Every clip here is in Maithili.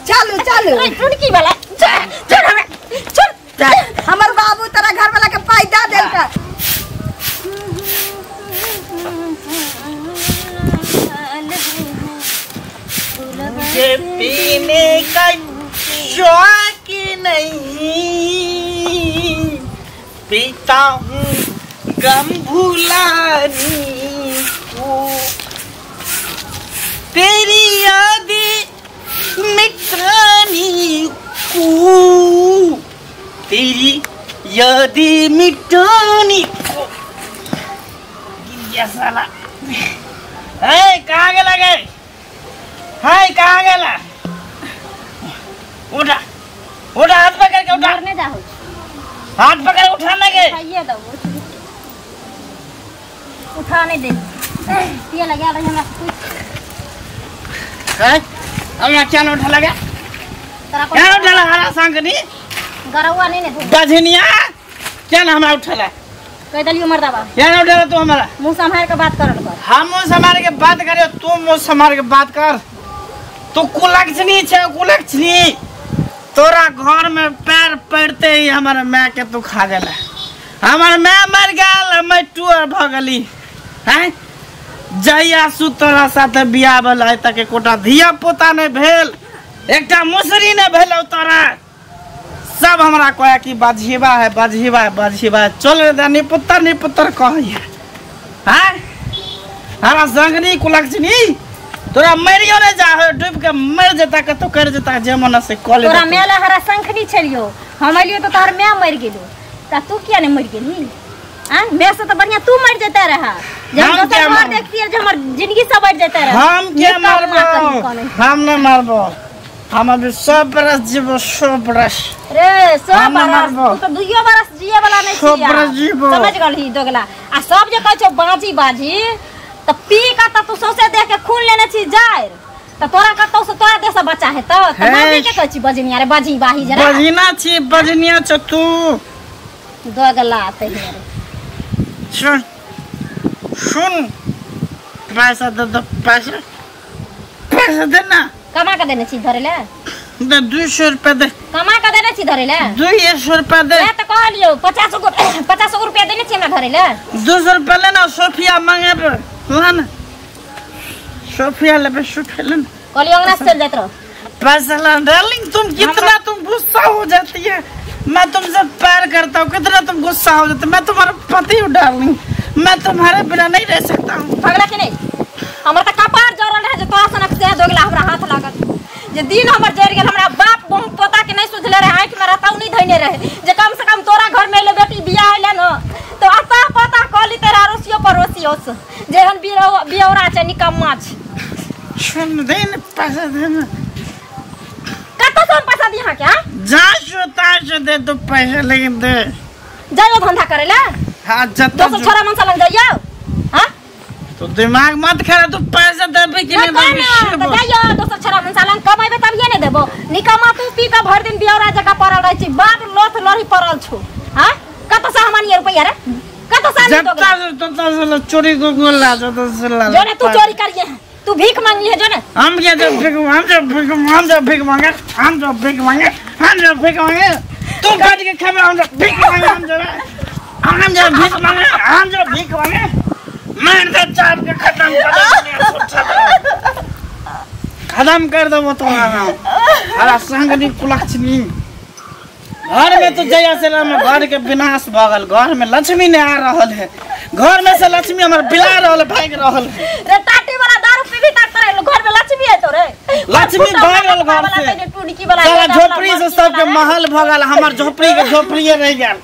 चलू चलू टुनकी वाला छोड़ हमरा छोड़। हमर बाबू तोरा घर वाला के पाई दे देलका। मुझे पीने का शौक नहीं, पीता हूँ गम भुलाने को, तेरी यादें मिटाने को, तेरी यादें मिटाने को। गिर गया साला। ए कहाँ गेला गए? हाय कहाँ गेला? उठा उठा, हाथ पकड़ के उठा। मरने जाओ, हाथ पकड़ उठाने के। खाइए दो, उठा नहीं दे। पिए लगा रही हमरा कुछ है। हमरा क्या न उठा लगा? तोरा क्या उठा लगा? हरा सांकनी गरौआ नहीं ने गझनिया क्या न हमरा उठा? कह दलियो मर्दाबा क्या न उठा तू हमारा? मुंह संभाल के बात करल कर। हम मुंह संभाल के बात करे, तू मुंह संभाल के बात कर। तू कुलक्षणी छे, कुलक्षणी। तोरा घर में पैर पड़ते ही हमारे माँ के तू खा गेला। हमार माँ मर गेल, हम टूर भ गेली हैं। जहिया सु तोरा साथे बियाह भेल आइ तक एकोटा धिया पोता नहीं भेल, एकटा मुसरी नहीं भेल तोरा। सब हमरा कहे कि बझिबा है, बझिबा है, बझिबा है। चल रे निपुत्तर निपुत्तर कहैया हैं। हरा संगनी कुलक्षणी तोरा मरियो नहीं जा हो, डूब के मर जेता कतो कर जेता जे मन से कॉल। तोरा मेला हरा शंखनी छलियो, हम एलियो तो तोहर my मर गेलो, त तू किया नहीं मर गेली? हां मैं से तो बढ़िया तू मर जेता रहा। जब हम दोसर घर देखतिए जे हमर जिंदगी सब बढ़ जेता रहा। हम के मारबो? हम न मारबो, हम अभी 100 बरस जीबो, 100 बरस रे 100 बरस। तू तो 2 बरस जिए वाला नहीं छी, समझ गेलही दोगला। आ सब जे कहै छौ बाजी बाजी त पी का त तू सौसे देख के खून लेने छी जाय, त तोरा कतौ से तोरा देह से बच्चा हेतौ त बाजी के कहै छी बजनिया रे बाजी बाही जरा बजिना छी, बजनिया छ तू दोगला त रे। सुन सुन, पैसा दे दे, पैसा पैसा दे ना। कमा के देने छी धरे ले? दे 200 रुपया दे। कमा के देने छी धरे ले? 200 रुपया दे। मैं तो कहलियो 50 गो रुपया देने छी हमरा धरे ले। 200 रुपया ले ना, सोफिया मांगे पर ला ना, सोफिया लेबे, सोफिया ले ना। कहलियो अंगना से चल जात रहो। पैसा ला डार्लिंग, तुम कितना तुम गुस्सा हो जाती है। मैं तुमसे प्यार करता हूँ, कितना तुम गुस्सा हो जाते। मैं तुम्हारा पति हूँ डार्लिंग, मैं तुम्हारे बिना नहीं रह सकता हूँ। भगला के नहीं? हमर त कपार जरल रहे जे तोरा सनक से दोगला हमरा हाथ लागल। जे दिन हमर जर गेल, हमरा बाप बहु पोता के नहीं सुझले रहे, आँख में रताऊ नहीं धइने रहे जे कम से कम तोरा घर में एले बेटी बियाह एले न तो अता पता कहली तेरा अड़ोसियो पड़ोसियो से जेहन बियौरा छै निकम्मा छै। सुन दे न पैसा दे न। कतौ से हम पैसा दी अहाँ के? जा सो ता दे तो पैसा लेकिन दे। जाइयो धंधा करे ले। हां जत्ता दोसर छोरा मनसा लग जाइयो। हां तो दिमाग मत खराब, तू पैसा देबे कि नहीं देबे? तो जाइयो दोसर छोरा मनसा लग कमाइबे तभिए ने देबो। निकम्मा तू पी के भर दिन बियौरा जगह पड़ल रहै छी, बाप लोथ लड़ी पड़ल छौ। हां कतौ से हम आनिए रुपैया रे? कतौ से आनिए? जत्ता तत्ता से चोरी को गोला जत्ता से ला। जो ने तू चोरी करिए, तू भीख मांगी है जो ने। हम क्या जब भीख, हम जब भीख, हम जब भीख मांगे, हम जब भीख मांगे, हम जब भीख मांगे, तू काट के खाबे। हम जब भीख मांगे, हम जब भीख मांगे, हम जब भीख मांगे, मैं तो चाप के खत्म कर दो, खत्म कर दो वो तुम्हारा। अरे संगनी कुलक्षणी घर में तो जया से घर के विनाश भ गेल। घर में लक्ष्मी नहीं आ रहल है, घर में से लक्ष्मी हमर बिला रहल, भाग रहल है। रे टाटी वाला दारू पीबी तक तोरे घर में लक्ष्मी है तोरे? लक्ष्मी भाग गेल घर से। साला झोपड़ी से सबके महल भ गेल, हमर झोपड़ी के झोपड़िए रह गेल,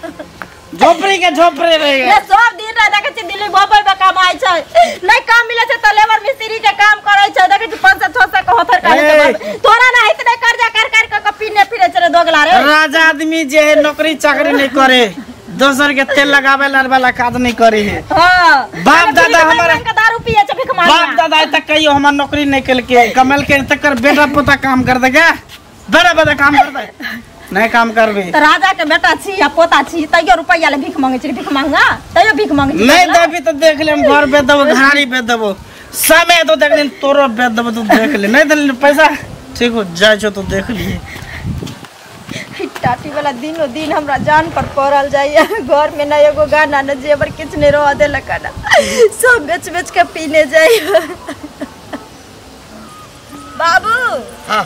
झोपड़ी के झोपड़े रह गेल। रे सब दिन रात देखै छी दिल्ली बम्बई में कमाई छै, नहीं काम मिले छै त लेबर मिस्त्री के काम करै छै। देखै छी 500 600 के होथर काटे छै। तोरा ना इतने कर्जा कर कर के पीने फिरे छै रे दोगला रे। राजा आदमी जे है नौकरी चाकरी नहीं करे, दोसर के तेल लगावे वाला काज नहीं करे है। हां बाप दादा हमारा दारू पिए छै भीख मांगे। बाप दादा तक कहियो हमर नौकरी नहीं केलके, कमल के तकर बेटा पोता काम कर दे क्या? बड़ा बड़ा काम कर दे, नहीं काम करबे। त राजा के बेटा छी या पोता छी तैयो रुपैया ले भीख मांगे छी, भीख मांगा तैयो भीख मांगे छी। नहीं देबी तो देख ले, हम घर बेच देबो, घाड़ी बेच देबो, समय तो देख ले, तोरो बेच देबो, तू देख ले। नहीं देली पैसा ठीक हो जाय छो तो देख लिए। टाटी वाला दिनो दिन हमरा जान पर पड़ल जाइए। घर में ना एगो गाना न जेवर किछ नहीं रह देलक ना, सब बेच बेच के पीने जाइए। बाबू हाँ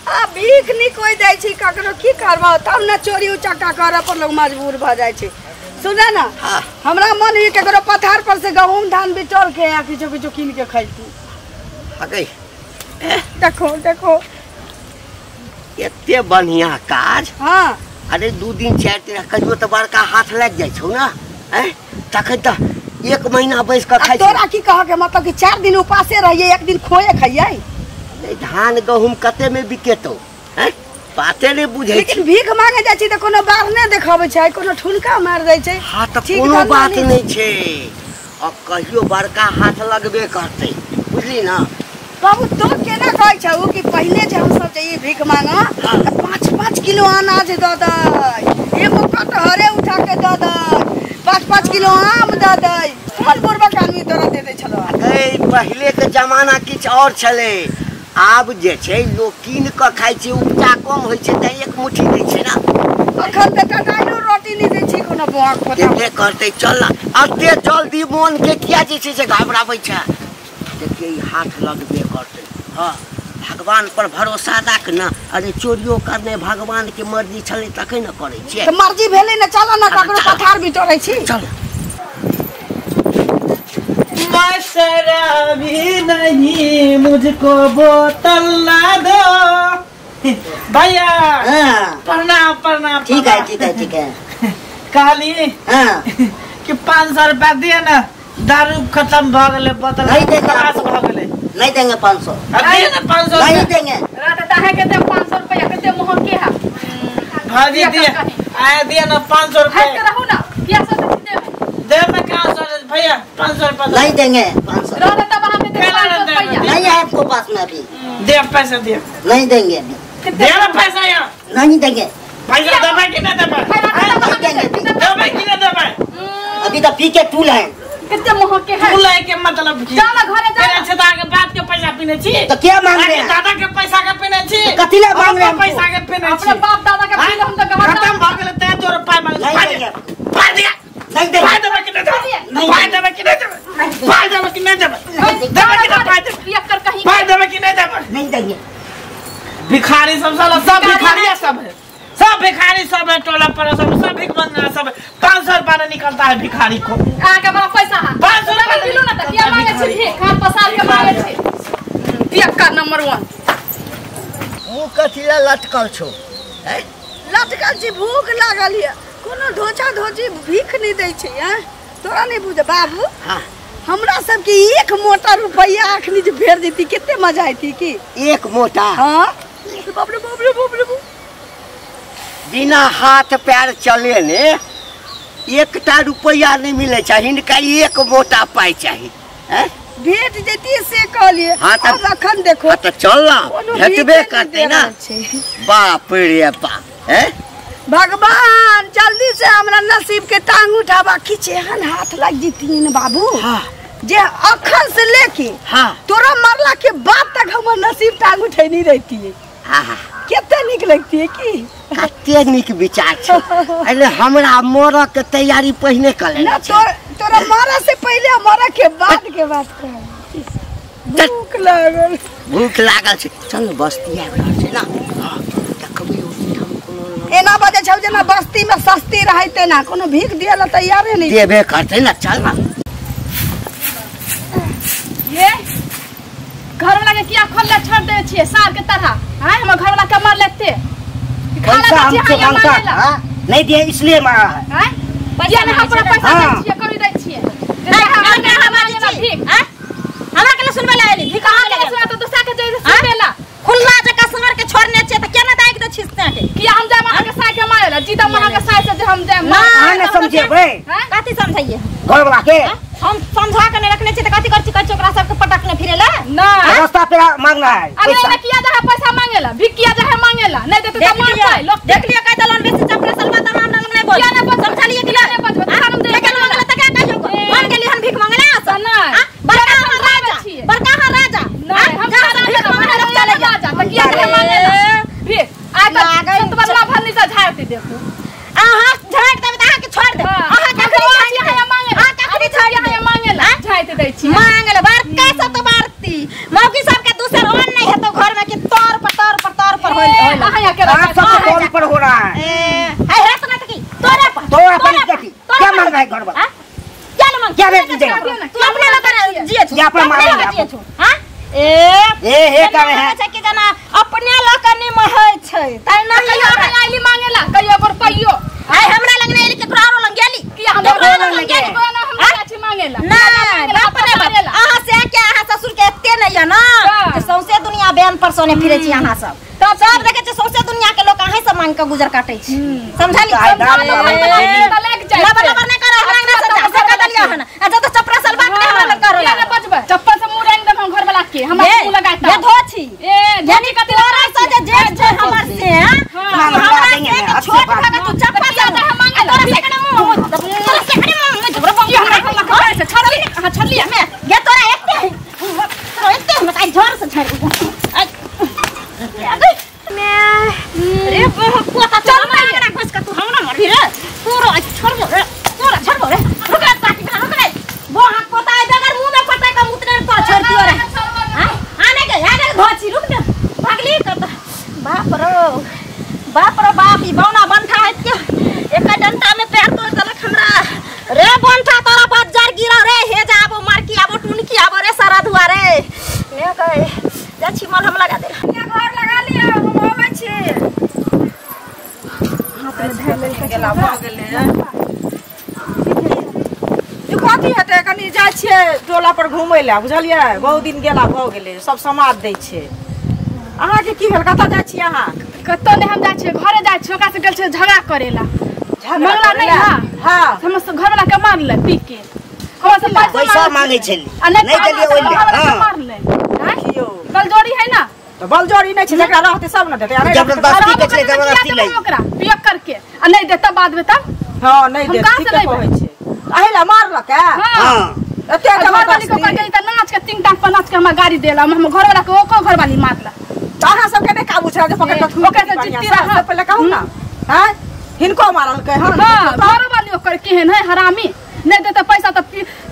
आ भीख नहीं कोई दै छै ककरो, की करबो तब न चोरी उचक्का करे पर लोग मजबूर भ जाइ छै। सुने ना हाँ। हमरा मन है ककरो पथार पर से गहूम धान बिटोर के या किछो किछो कीन के खैती। अगे देखो देखो एते बढ़िया काज। हाँ अरे 2 दिन 4 दिन कहियो तो बड़का हाथ लग जाइ छौ ना, हैं तखन त 1 महीना बैस के खाइ। तोरा की कह के मतलब कि 4 दिन उपासे रहिए 1 दिन खोए खइयै। धान गहूम कते में बिकेतो हैं बाते नहीं बुझै। लेकिन भीख मांगे जाइ छी त कोनो बार नै देखाबै छै, कोनो ठुनका मार दै छै। हां त कोनो बात नहीं छै, अब कहियो बड़का हाथ लगबे करतै बुझली ना। बाबू तो केना कहै छौ कि पहिले जे हम सब जइयै भीख मांगा त 5-5 किलो अनाज द दै, एगो कटहरे उठा के द दै, 5-5 किलो आम द दै। कोन बुढ़बा आदमी तोरा दे दै छलो? अरे पहिले के जमाना किछ और छलै, आब जे छै लोग कीन के खाइ छै, उपजा कम होइ छै त एक मुट्ठी दै छै ना। अखन त टटाइलो रोटी नै दै छै कोनो बुआक पता देबे करतै। चल ना अते जल्दी मोन के किया जे छै से घबराबै छै? देखिए ई हाथ लगबे करतै। हाँ भगवान पर भरोसा राख ना। अरे चोरियो करने भगवान के मर्जी छलै तखन न करै छियै। त मर्जी भेलै ना, चल ना ककरो पथार बिटोरै छी। चल। मैं शराबी नहीं मुझको बोतल ला दो। भैया हाँ। प्रणाम प्रणाम। ठीक है ठीक है ठीक है। कहली हाँ। कि 500 रुपया दिए ना, दारू खत्म भ गेलै, बोतल नहीं देंगे, पास भ गेलै। नहीं देंगे 500। दिए ना 500। नहीं देंगे। रात ताहे के दे 500 रुपया के दे मोह के है भाजी दिए आया दिए ना 500 रुपया। हट रहू ना किया से दे दे में कहां सर भैया 500 रुपया नहीं देंगे। 500 रह तब हम दे 500 रुपया नहीं है आपको पास में अभी। दे पैसा दे। नहीं देंगे अभी। दे ना पैसा यार। नहीं देंगे। पैसा देबे कि नहीं देबे? नहीं देंगे। देबे कि नहीं देबे? अभी तो पी के टूल है। कितने मोह के है? टूल है के मतलब की? जा ना घरे जा। तेरे से दादा के बाप के पैसा पीने छी तो क्या मांग रहे हैं? दादा के पैसा के पीने छी तो कथी ला मांग रहे हैं? पैसा के पीने छी अपने बाप दादा के पीले हम तो गवाह खत्म भ गेलै ते तोर पाई मांग। नहीं देंगे। पाई दिया। नहीं देंगे। पाई देबे कि नहीं देबे? पाई देबे कि नहीं देबे? पाई देबे कि नहीं देबे? देबे कि नहीं पाई देबे? पियक्कर कहीं पाई देबे कि नहीं देबे? नहीं देंगे। भिखारी सब साला सब भिखारिया सब है, सब भिखारी सब है, टोला पर सब सब भीख मंगना सब। 500 रुपया नहीं निकलता है भिखारी को। आके बड़ा पैसा है 500 रुपया किलो ना त किया मांगे छी भीख हम पसार के मांगे छी। पियक्कर नंबर 1। मुंह कथी ला लटकल छौ? हैं लटकल छी, भूख लागल ये, कोनो ढोचा ढोची भीख नहीं दै छै। हैं तोरा नहीं बुझ बाबू। हां हमरा सब के एक मोटा रुपया अखनी जे भेट जेती कते मजा आती की। एक मोटा? हां बाप रे बाप रे बाप रे। बिना हाथ पैर चले ने एकटा रुपया नहीं मिले छै, हिनका एक मोटा पाई चाही। हैं भेट जेती से कहलिए। हां त अखन देखो। हां त चल ना भेटबे करते ना। बाप रे बाप। हैं भगवान जल्दी से हमरा नसीब के टांग उठाबा किछ एहन हाथ लग जीतीन बाबू। हाँ। जे अखन से लेके हाँ। तोरा मरला के बाद तक हमर नसीब टांग उठैनी रहती है। हाँ। कते नीक लगती है की कते नीक विचार छै। अरे हमरा मरऽ के तैयारी पहिने कर लेना ना। तोरा मरऽ से पहिले मरऽ के बाद के बात कर। भूख लागल, भूख लागल छै। चल बस्ती आबि रहल छै ना। हां देखबी एना बजे छौ जेना बस्ती में सस्ती रहै तेना कोनो भीख दिए ला तैयारे नहीं देबे करतै ना। चल ना। ये घर वाला के किया खोल छोड़ दे छिए सार के तरह? हां हमर घर वाला के मार लेते पैसा हमसे मांगता हां नहीं दिए इसलिए मारा है। हां पैसा नहीं हम पूरा पैसा दै छिए करी दै छिए। हमरा भीख हां हमरा के सुनबे ला एली भीख कहां के सुना तो दोसरा के जइ सुनबे ला। खुल्ला जका संगर के छोड़ने छे त केना दाइक दे छिसते के किया हम जाम अहाँ के साय के मारेला जीता अहाँ के साय से जे हम जाम ना ना समझेबै। कथि समझाइए घर वाला के? हम समझा के नहीं रखने छे त कथि करछि कहै ओकरा सब के पटकने फिरेला ना रास्ता पे मांगना है। अरे ना किया जा है पैसा मांगेला भीख किया जा है मांगेला नहीं देते त मारतै लोग। देख लियो कह दलन बेसी चपरा सलवा त हमरा लग नहीं बोल किया ना समझलिए कि ना बचबे हम दे के मांगला त का कहियो हम गेली हम भीख मांगले आस ना बड़का हम राजा, बड़का हम राजा नहीं हम भीख मांगले चले जा। झाँट देबो। अहाँ झाँट देबै त अहाँ के छोड़ देब। अहाँ कखनी झाँट मांगे, अहाँ कखनी झाँट मांगे झाँट दै छी। मांगल बड़का सब तो बारती मौगी सब के दूसर ओन नहीं हेतो घर में कि तोर पर तोर पर तोर पर होल होल। अहाँ के आप सब तोर पर हो रहा है। ए हे हेत ना त की तोरे पर तोरा पर कथी क्या मांग रहा है घर वाला? क्या न मांग क्या रेट दीजिएगा? तू अपने लगा जिए छु, या अपना अपने मांग लगा जिए छु। हां ए ए हे करे है छै कि जना अपने लग नहीं महै छै तै नहीं कहियो अहाँ आइली मांगेला कहियो रुपैयो। आइ हमरा लग नहीं एली केकरो आरो लग गेली कि हमरा केकरो लग गेली ना हमरा चाची मांगेला ना बाप रे बाप। अहाँ से के अहाँ ससुर के एते नहीं है ना कि सौंसे दुनिया बेन पर सोने फिरे छी अहाँ सब। तब सब देखे छी सौंसे दुनिया के लोग अहीं से मांग के गुजर काटे छी। समझली? लबर लबर नहीं कर हमरा अंगना से जा से कह देलियै हन। आ जब तो चपरा सलवार नहीं हमरा लग करो किया ना बचबै चप्पल से मुंह रंग देब हम घर वाला के हमरा मुंह लगाता ये धोछी ए यानी तोरा से जे जेठ छै हमर से हमरा से के छोट भग तू चप्पल से मांगे तोरा से कने मुंह तोरा से कने मुंह झबरा की हमरा कपड़ा से छोड़ली अहाँ छोड़ली में ये तोरा एते तोरा एते हम आई झोर से छाड़ आई मैं रे बहुत पोता चल हमरा घुस के तू हमरा मारबी रे तोरा छोड़बो रे तोरा छोड़बो रे रुक रे ताकि रुक रे बो हाथ पोता है बगैर मुंह में पता का मुतने तो छोड़ दियो रे। हां आने के आने धोची रुक ने भागली कत बाप रो बाप रो बाप ई बौना बंठा है के एक डंटा में पैर तोड़ देलक हमरा रे बंठा तोरा बाजार गिरा रे हे जाबो मारकी आबो टुनकी आबो रे सारा धुआ रे मैं कहे जा छी मल हम लगा दे घर लगा लिया हम आबै छी। हाथ में धैल गेला भ गेलै ई कथी हेतै कनी जाइ छियै टोला पर घुमै लए बुझलियै बहुत दिन गेला भ गेलै सब समाद दै छै। अहाँके की भेल कतऽ जाइ छी अहाँ? कतऽ नहि हम जाइ छियै घरे जाइ छियै ओकरा से गेल छियै झगड़ा करेला मंगला नहीं हां हां हम सब घर वाला के मारले पी के हमरा से पैसा मांगे छली आ नहीं देलियै ओइ ले। हां मारले देखियौ बलजोरी है ना तो बलजोरी नहीं छै जकरा रहते सब न देतै। जबरदस्ती के छलै जबरदस्ती लै ओकरा पियक करके आ नहीं देता बाद में तब हां नहीं देत ठीक कहै छै अहिला मारलक हां एते जबरदस्ती के गेली त नाच के तीन टांग पर नाच के हमरा गाड़ी देला हम घर वाला के ओको घर वाली मारला। त अहाँ सब के नहीं काबू छै जे पकड़ के ओकरा से जित्ती रहा पहिले कहू ना हां हिनको मारलकै हां हां घर वाली ओकर केहन है हरामी नहीं देता पैसा त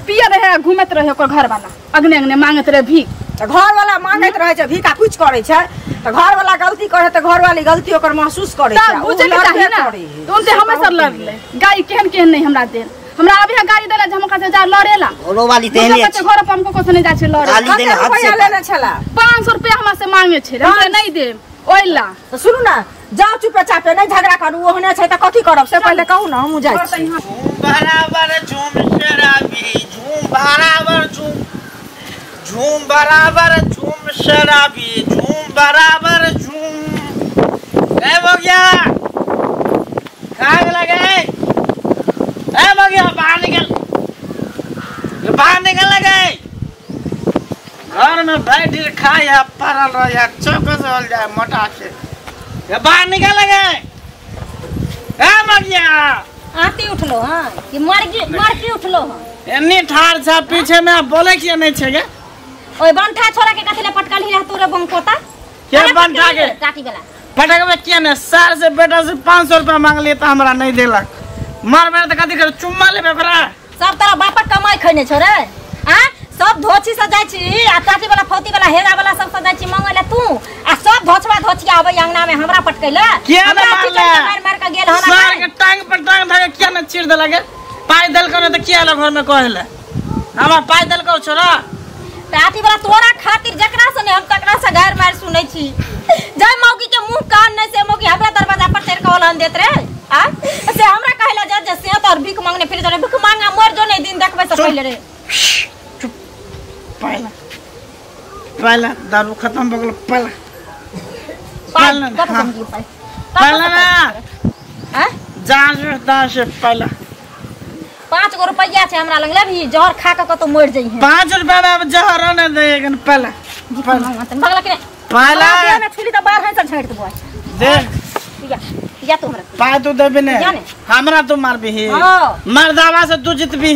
पिए रहे घूमत रहे ओकर घर वाला अगने अगने मांगत रहे भीख। त घर वाला मांगैत रहे छै भीख आ कुछ करै छै त घर वाला गलती करे त घर वाली गलती ओकर महसूस करै छै त बुझे के चाही ना तो उनसे हमेशा लड़ले गाय केहन केहन नहीं हमरा देल हमरा अभी गाड़ी देला जे हम ओकरा से जा लड़ेला घरो वाली देने छै घर पर हमको कुछ नहीं जा छै लड़े गाली देने हद से लेने छला 500 रुपया हमरा से मांगे छै हम नहीं देब ओइला। त सुनू ना जाओ चुपे चापे नहीं झगड़ा करू ओहने छै त कथी करब से पहिले कहू ना हमहु जाइ छी। बराबर झूम शराबी झूम बराबर झूम झूम बराबर झूम शराबी झूम बराबर झूम। ए बगिया कहाँ लगे? ए बगिया बाहर निकल बाहर निकल लगे घर में बैठ खाए या पड़ल रह या चौकस हो जाए मोटा से ये बाहर निकल लगे। ए बगिया आती उठलो हां कि मर की उठलो हां एन्नी ठार छा पीछे में बोले किया नहीं छे गे ओय बंठा छोरा के कथि ले पटकल ही तोरे बंकोता के बंठा के टाटी वाला पटकबे किया ने सर से बेटा से 500 रुपया मांग लिए त हमरा नहीं देलक मार मार त कथि कर चुम्मा लेबे ओकरा सब तोरा बापक कमाई खैने छो रे आ सब धोछी से जाय छी आ टाटी वाला फौती वाला हेरा वाला सब से जाय छी मांगे ले तू आ सब धोछवा धोछिया आबै अंगना में हमरा पटकैले किया ने मारले मार मार के गेल हन सर के टांग पर टांग धके किया ने चीर देलक पाई देलक ने त किया ल घर में कहले हमरा पाई देलक छोरा टाटी वाला तोरा खातिर जकरा से ने हम तकरा से गार मार सुनै छी जय मौगी के मुंह कान नहीं से मौगी हमरा दरवाजा पर चढ़ के ओलन देत रे आ से हमरा कहला जा जे से तोर भीख मांगने फिर जरे भीख मांगा मर जो नहीं दिन देखबे से पहिले रे। चुप पहला पहला दारू खत्म भ गेल पहला पहला पहला ना हां जांच दास पहला 5 गो रुपया छै हमरा लग लेबही जहर खा के कतो मर जइहे 5 रुपया में अब जहर न दे पहला भगला के पहला ना छुली त बाहर से छाड़ देबो दे या या तू हमरा पाय तू देबे ने हमरा तू मारबी मर्दावा से तू जीतबी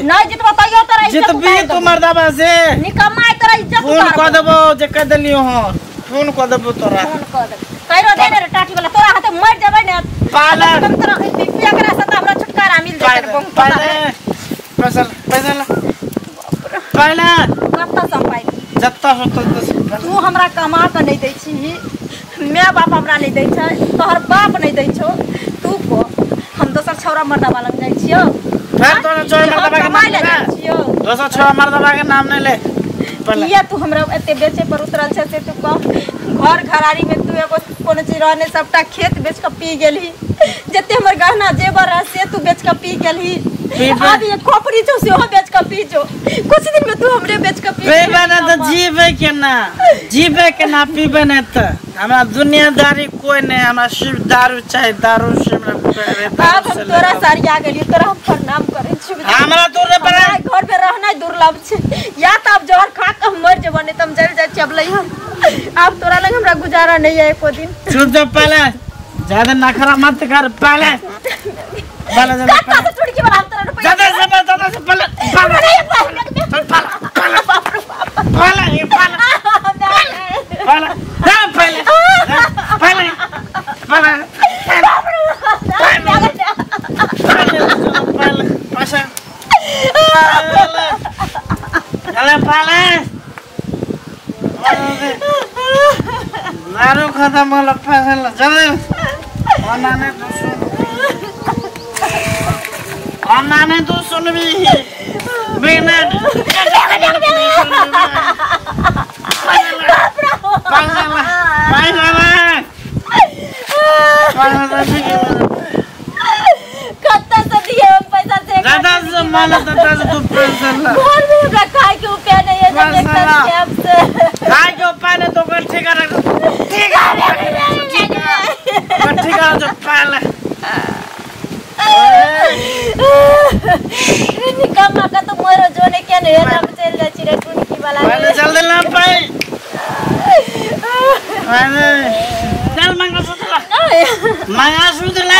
नहीं जीतबो तैयो तोरा इज्जत जीतबी तू मर्दावा से निकम्मा तोरा इज्जत फोन क देबो जे कह देलियो हो फोन क देबो तोरा फोन क दे कइरो दे रे टाटी वाला तोरा हाथे मर जेबै ने पाला हम तोरा एकरा से त हमरा छुटकारा मिल जेतै बहु पहले पैसा पैसा ला पहले कत्ता से पाइ जत्ता हो तत्ता तू हमरा कमा के नहीं दै छी my बाप हमरा नहीं दै छै तोहर बाप नहीं दै छौ तू को हम दोसर छौरा मर्दाबा लग जाइ छियौ फिर तोरा छोरा मर्दाबा के नाम ले छियौ दोसर छोरा मर्दाबा के नाम नहीं ले किया तू हमरा एते बेचे पर उतरल छै से तू कह घर घरारी में तू एगो कोनो चीज रहने सबटा खेत बेच के पी गेलही जते हमर गहना जेवर रह से तू बेच के पी गेलही अब ये खोपड़ी छौ सेहो बेच के पी जो कुछ दिन में तू हमरे बेच के पी पीबे ना त जीवे के ना जीवे के ना पीबे ना त हमरा दुनियादारी कोई नहीं हमरा सिर्फ दारू चाहे दारू से हमरा अब हम तोरा सारिया गेलियो तोरा हम प्रणाम करै छी हमरा तोरे पर घर पे रहना दुर्लभ छै या त अब जहर खा के हम मर जेबो नहीं त हम जल जाइ छी अब लइहन अब तोरा लग हमरा गुजारा नहीं है एको दिन चुप जा पहले ज्यादा नखरा मत कर पहले पहले जा कत्ता से चुड़की वाला तोरा रुपया ज्यादा से ज्यादा से पहले पहले पहले ये पहले पहले जा पहले पहले पहले पहले पैसा अरे पहले दारू खत्म होलो पैसा ला जल्दी ओना ने तू सुन ओना ने तू सुनबी बिना कत्ता से दिए हम पैसा से दादा से माला दादा से तू पैसा ला घर में हमरा खाए के उपाय नहीं है जब देखता छी अब से खाए के उपाय नहीं तो कर ठीक है ठीक है ठीक है जो पहले निकम्मा का तो मोरो जोने के नहीं है हम चल जाइ छी रे टुनकी वाला पहले जल्दी ला पाई पहले चल मंगलसूत्र ला मंगलसूत्र ला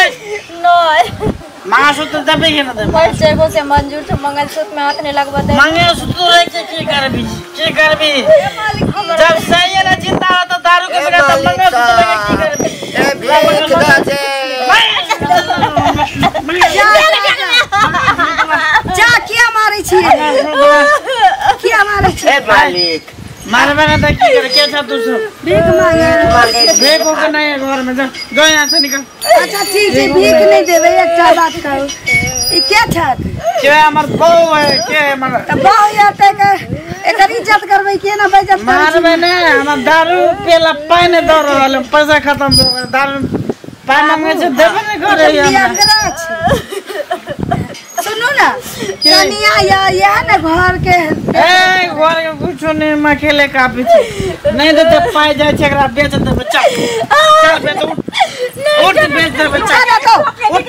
नहीं मंगलसूत्र देबे के ना देबे मर जेबो से मंजूर छ मंगलसूत्र में हाथ नहीं लगबा दे मंगलसूत्र रे के की करबी जब सही है ना जिंदा रह तो दारू के बिना तो मंगलसूत्र लगे की करबी ए भीख दा जे जा किया मारै छी किया मारै छी ए मालिक मारबे ना त की करे के छ तू सब भीख मांगे भीख को नहीं है घर में जा जो यहाँ से निकल अच्छा ठीक है भीख नहीं देबे एकटा बात कहू ई के छत के हमर बहू है के हमर त बहू या त एकर इज्जत करबै के ना बेइज्जत करै मारबे ना हमर दारू पेला पानी द रहल पैसा खत्म हो गेल दारू पानी मांगे छै देबे नहीं करे हमरा सुनू ना कनिया या यह ना घर के ए घर के कुछो नहीं मखेले काफी छै नहीं देते पाई जाय छै एकरा बेच देबे चल चल बेच उठ बेच देबे चल उठ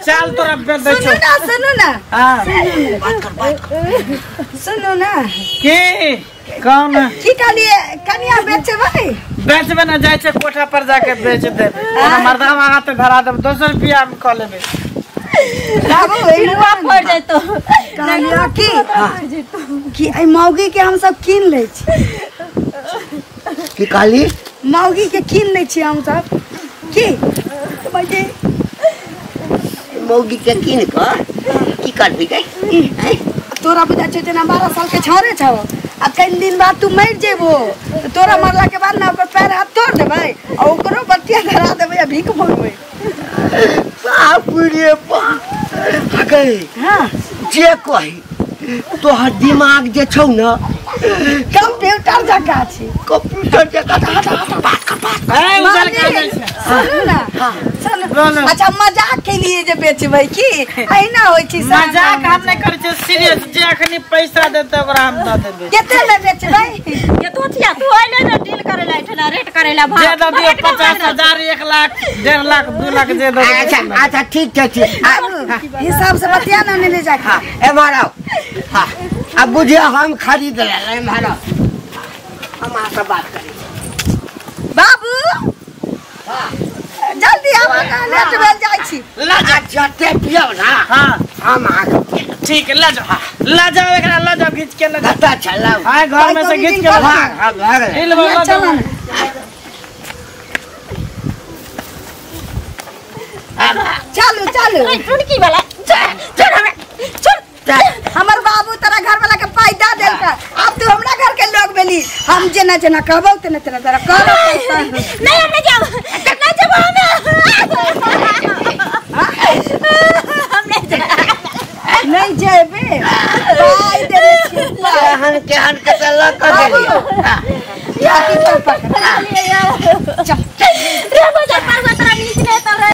चल तोरा बेच दे सुनू ना सुनू ना हां बात कर बात कर सुनू ना के कौन की कहलिए कनिया बेचबै बेचबे ना जाय छै कोठा पर जाके बेच देबे ओना मर्दावा हाथ धरा देब दोसर बियाह हम क लेबे बाबू रुपा पड़ जैतो कहलियो की कि एहि मौगी के हम सब कीन लै छी की कहली मौगी के कीन लै छी हम सब की भाई मौगी के कीन क की करबी गई तोरा बुझा छै जेना 12 साल के छौरे छौ आ कनि दिन बाद तू मरि जेबो त तोरा मरला के बाद ना ओकर पैर हाथ तोड़ देबै आ ओकरो बतिया धरा देबै आ भीख मांगबै बाप रे बाप गई हां जे कही तोहर दिमाग जे छौ ना कंप्यूटर जकाँ छी कंप्यूटर जकाँ बात कर बात ए उजल के जाइ छै सुनू ना सुनू अच्छा मजाक के लिए जे बेचबै की एहिना होइ छै मजाक हम नहीं करै छियै सीरियस जे अखनी पैसा देतै ओकरा हम दऽ देबै कते में बेचबै ये तो थिया तू आइले ना डील करे ला एठना रेट करे ला भाव जे दऽ दियौ 50,000 1 लाख 1.5 लाख 2 लाख जे दऽ अच्छा अच्छा ठीक छै ठीक हिसाब से बतिया ना ले जाके हां ए मारो हां अब बुझिए हम खरीद ले मारो हम अहाँ से बात करै बाबू जल्दी आवा ना लेट भेल जाइ छी ला जा जते पियब ना हां हम अहाँ के ठीक ला जाओ ला जाओ एकरा ला जाओ खींच के ला जाओ कत्ता चलाउ हां घर में से खींच के ला हां भाग डील वाला चल ना। चलू चलू टुनकी वाला छोड़ हमरा छोड़ हमर बाबू तोरा घर वाला के पाई दे देलका अब तू हमरा घर के लोग भेली हम जेना जेना कहबौ तेना तेना तोरा करऽ पड़तौ। नहीं हम नहीं जाब नहीं जाब हम नहीं जाब नहीं जेबे पाई देने छियै पाई। केहन केहन के तऽ लऽ कऽ गेलियौ। छाती पर पकड़ चल रे